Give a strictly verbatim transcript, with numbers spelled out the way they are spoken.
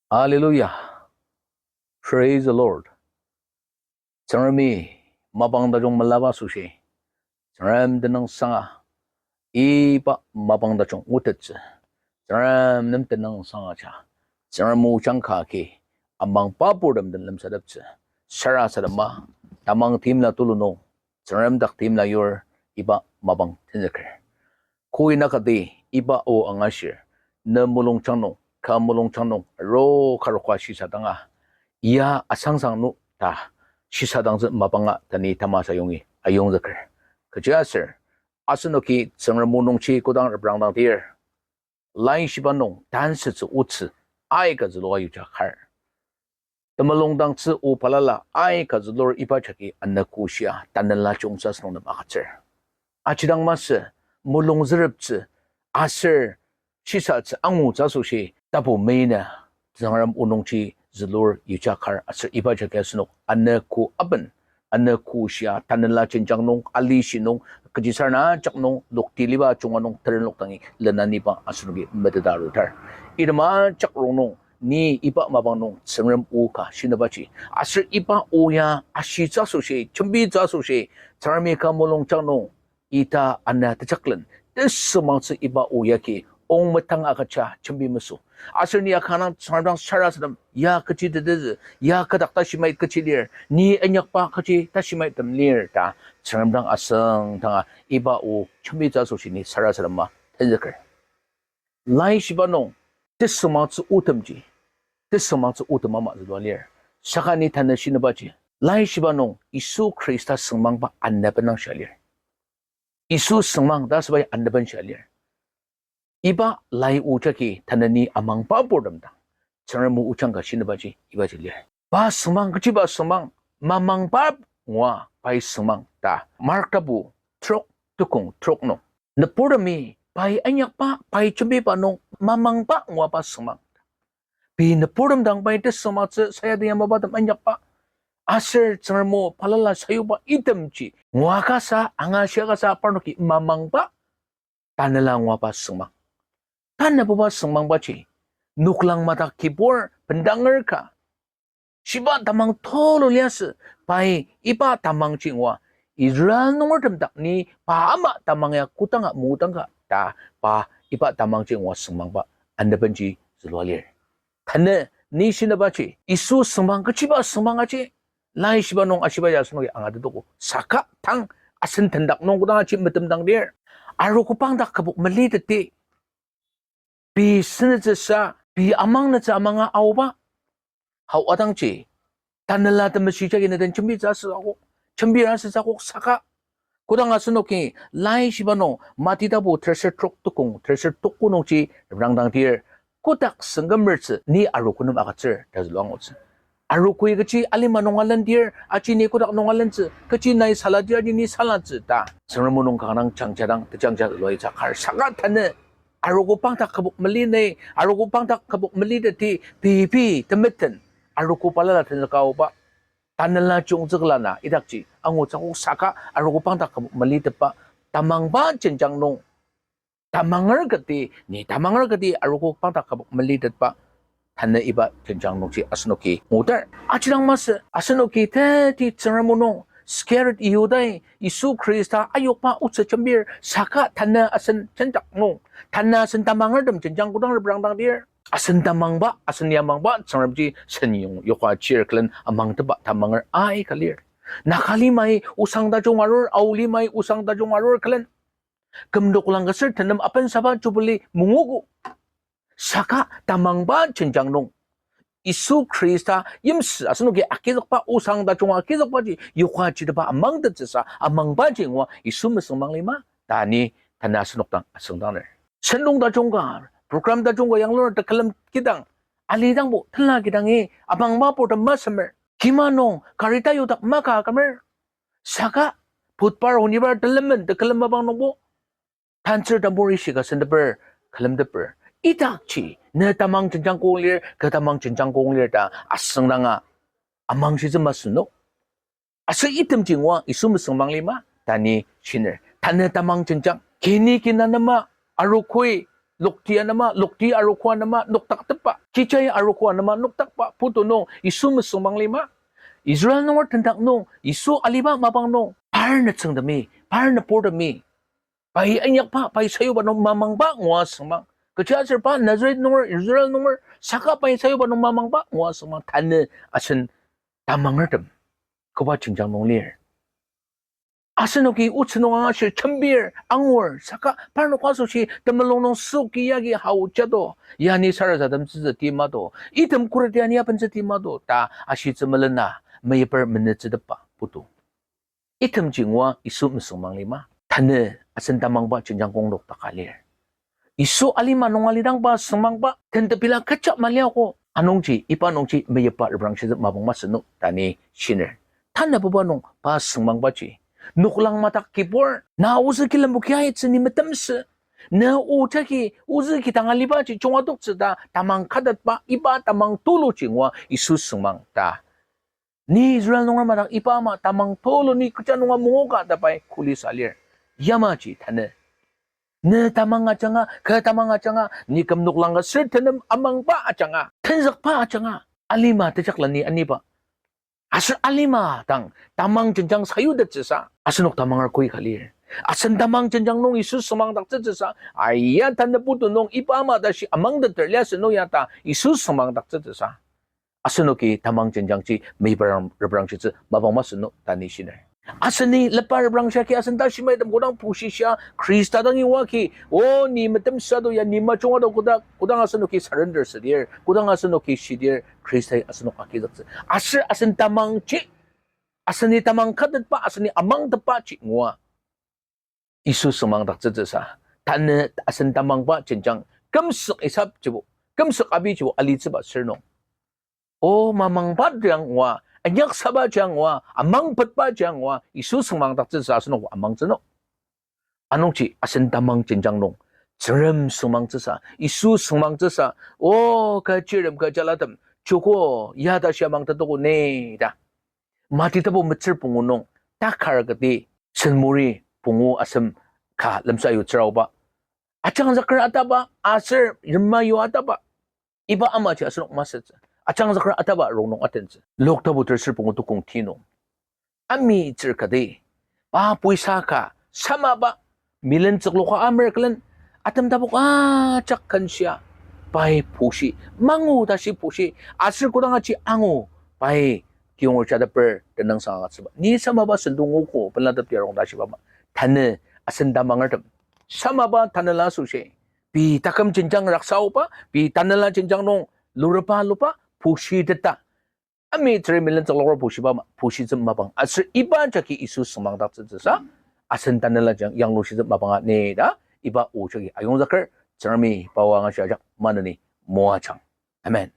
Hallelujah. Praise the Lord. Tsüngremi mapang tajung melaba asoshi, Tsüngrem tenüngsanga, iba mapang tajung ngutettsü, Tsüngrem nem tenüngsanga ja, Tsüngrem o jangka agi, amangba purtem den lemsateptsü, sarasadema, tamang timla tulu nung, Tsüngrem dak timla yur, iba mapang tenzüker. Koi nakati iba o angashir, ne mulungjang nung, ka mulungjang nung, ro karoka shisadanga, ya asangsang nu ta shisadangtsü mapanga ta ni tamasa yongi ayongzüker. Kechiaser, asenoki Tsüngrem o nungji kodang reprangdang tir, laishiba nung tansütsü otsü aika zülua yuja kar. Temulung dangtsü o balala aika zülur iba jagi anogo shia tanela chiyungtsü asenok nem agütsür. Ajidang masü, mulung züreptsü, aser shisatsü angutsü asoshi tapu meina Tsüngrem o nungji zülur yuja kar aser iba jagi asenok anogo aben, anogo shia tanela jenjang nung, alishi nung, kechisarena ajak nung, lokti liba junga nung, terenlok dangi lena niba asenoki meteta arutar. Item ajak rongnung, ni iba mapang nung Tsüngrem o ka shinabaji, aser iba o ya ashitsü asoshi, jembitsü asoshi, Tsüngremi ka mulungjang nung, ita ana tejaklen, tesümangtsü iba o yagi, ong metang agüja jembi mesü. Aser ni akang Tsüngrem dang sarasadem, ya kechi tetezü, ya kü dak tashimait kechi lir, ni inyakba kechi tashimaitem lir ta, Tsüngrem dang asüngdanga iba o jembitsü asoshi ni sarasadema tenzüker. Laishiba nung, tesümangtsü otemji, tesümangtsü otem ama zülua lir. Saka ni tanü shinabaji, laishiba nung Yisu Khrista süngmangba anebenang shia lir. Yisu süngmang ta asübai aneben shia lir. Iba lai o jagi tanü ni amangba purtem dang, Tsüngrem o jangka shinabaji ibaji lir. Pa süngmang, kechiba süngmang, mamangba ngua pai süngmang ta Mark tapu trok, tukong trok nung. Nüburtemi pai inyakba, pai jembiba nung mamangba ngua pa süngmang. Pei nüburtem dang pai tesüngmangtsü sayadi yamabatem inyakba. Aser Tsüngrem o balala sayuba itemji ngua kasa, angashia kasa parnoki mamangba, tanela ngua pa süngmang. Tanabuba süngmangbaji, noklang madak kibur bendanger ka, shiba tamang tulu liasü, pai iba tamangji ngua, Israel nungertem dak ni pa ama tamang ya kodanga mudangka ta pa iba tamangji ngua süngmangba anebenji zülua lir. Tanü ni shinabaji, Yisu süngmang, kechiba süngmang aji, laishiba nung ashiba ya asenoki angatetogo. Saka tang asen tendak nung kodang aji metemdang lir, arogo pangdak kübok meliteti, pei senütsüsa, pei amangnütsü amanga aoba, hao adangji, Tanela Temeshi jagi neden jembitsü asütsü akok, jembir asütsü akok saka. Kodang asenoki laishiba nung Mati tapu terser trok, tukong terser tuko nungji rangdang tir, kotak sengkümertsü ni arogo nem agütsür ta zülua angutsü. Arogoi kechi alima nung alendir, aji ni kodak nung alentsü, kechi nai saladir aji ni salatsü ta Tsüngrem o nung kanga dang jangjadang tejangja zülua itsü kar saka tanü arogo pangdak kübok meli nai, arogo pangdak kübok meliteti, pei pei temeten arogo balala tenzüka aoba, Tanela Chiyungtsü külana idakji angutsü akok saka arogo pangdak kübok melitetba tamangba jenjang nung, tamanger kati, ni tamanger kati arogo pangdak kübok melitetba, tanü iba jenjang nungji asenoki ngutar. Ajidang masü, asenoki teti Tsüngrem o nung, Iskariot Yihudai, Yisu Khrista ayokba otsü jembir saka tanü asen jenjang nung, tanü asen tamangertem jenjang kodang reprangdang lir, asen tamangba, asen yamangba Tsüngremji sen yong yoka chir külen amangtetba tamanger aika lir. Naka limai osang tajung arur, Ao limai osang tajung arur külen, kümdok langkasür tenem apensaba Jubilee mungogo. Saka tamangba jenjang nung, Yisu Khrista yimsü asenoki agizükba, osang tajung agizükbaji yoka chiteba amangtettsüsa amangbaji ngua Yisu mesüngmang lima ta ni tanü asenok dang asüngdanger. Sentong tajung ka, program tajung ka yanglur tekülem kidang, alidangbo tela kidangi amangba purtem masemer, kima nung kari tayu dak maka kümer, saka Budbar, Honibar telemen tekülem mapang nungbo tantsür tambur ishika senteper, külemteper, idakji ne tamang jenjang kong lir, kü tamang jenjang kong lir ta asüngdanga amangshitsü masü no? Aser itemji ngua Yisu mesüngmang lima ta ni shiner. Tanü tamang jenjang, kini kinanema, arogoi lokti anema, lokti arogo anema noktaktepba, chichai arogo anema noktakba putu nung Yisu mesüngmang lima. Israel nunger tendak nung Yisu aliba mapang nung par nütsüngtemi, par nüburtemi, pai inyakba, pai sayuba nung mamangba ngua süngmang. Kechiaser pa Nazareth nunger, Israel nunger, saka pai sayuba nung mamangba ngua süngmang. Tanü asen tamangertem koba jenjang nung lir? Asenoki otsü nung angashir, jembir, angur, saka parnok asoshi temulung nung süoki yagi hao jado, ya ni sarasademtsütsü timado, item khuret ya ni abentsü timado ta ashitsü melena meyiper menütsütepba putu. Itemji ngua Yisu mesüngmang lima. Tanü asen tamangba jenjang kong noktaka lir. Yisu alima nung alidangba süngmangba tentepela kecha maliago. Anungji, iba nungji meyipba reprangshitsü mapang masü no ta ni shiner. Tanabuba nung pa süngmangbaji, noklang madak kibur, na ozü kilembo kiaitsü ni metemsü. Na o jagi ozü kidang alibaji junga toktsü ta tamang katetba, iba tamang tuluji ngua Yisu süngmang ta. Ni Israel nunger madak iba ama tamang tulu ni kecha nunga mungoka ta pai kuli sa lir. Yamaji tanü, ne tamang ajanga, kü tamang ajanga, ni küm noklang ka sür tenem amangba ajanga, tenzükba ajanga, alima tejakla ni aniba. Aser alima dang tamang jenjang sayutettsüsa asenok tamanger koi ka lir. Asen tamang jenjang nung Yisu süngmangdaktsütsüsa, aya tanü putu nung iba ama tashi amangteter liasü no ya ta Yisu süngmangdaktsütsüsa, asenoki tamang jenjangji meibarang reprangshitsü mapang masü no ta ni shiner. Aseni lepa reprangshia ki asen tashi maitem kodang pushishia Khrista dangi oa ki, o ni metemsü ado ya ni majung ado koda, kodang asenoki surrender südir, kodang asenoki shidir, Khristai asenok agizüktsü. Aser asen tamangji, aseni tamang katetba, aseni amangtepbaji ngua Yisu süngmangdaktsütsüsa, tanü asen tamangba jenjang kümsük isapjibo, kümsük abijibo alitsüba sür nung, o mamangba jang ngua, inyaksaba jang ngua, amangpetba jang ngua Yisu süngmangdaktsütsü asenok amangtsü no. Anungji asen tamang jenjang nung Tsüngrem süngmangtsüsa, Yisu süngmangtsüsa, o kü chirtem kü jalatem, joko ya ta shia mangtetogo ne ta. Mati tapu metsür pungu nung takar kati, sen muri pungu asem ka lemsa yutsüraoba, ajangzüker ataba aser yima yu ataba, iba amaji asenok masütsü. Ajangzüker ataba rongnung atentsü. Luk tapu tersür pungu tukong ti nung amitsür kati, pa puisa ka samaba, milen tsükloka amer külen, atem tapok ajak kenshia, pai pushi, mangu tashi pushi, aser kodang aji angu, pai kiyonger jateper tenüngsang agütsüba. Ni samaba sendongogo, pelatep tiarong ta shiba ma. Tanü asen tamangertem, samaba tanela asoshi, pei taküm jenjang raksaoba, pei tanela jenjang nung lurepa luba, pushiteta, amitsüri milen tsükloker pushiba ma, pushitsü mapang. Aser iba jagi Yisu süngmangdaktsütsüsa, asen tanela jang yanglushitsü mapanga ne ta, iba o jagi ayongzüker, Tsüngremi pa o angashia ajak maneni moajang. Amen.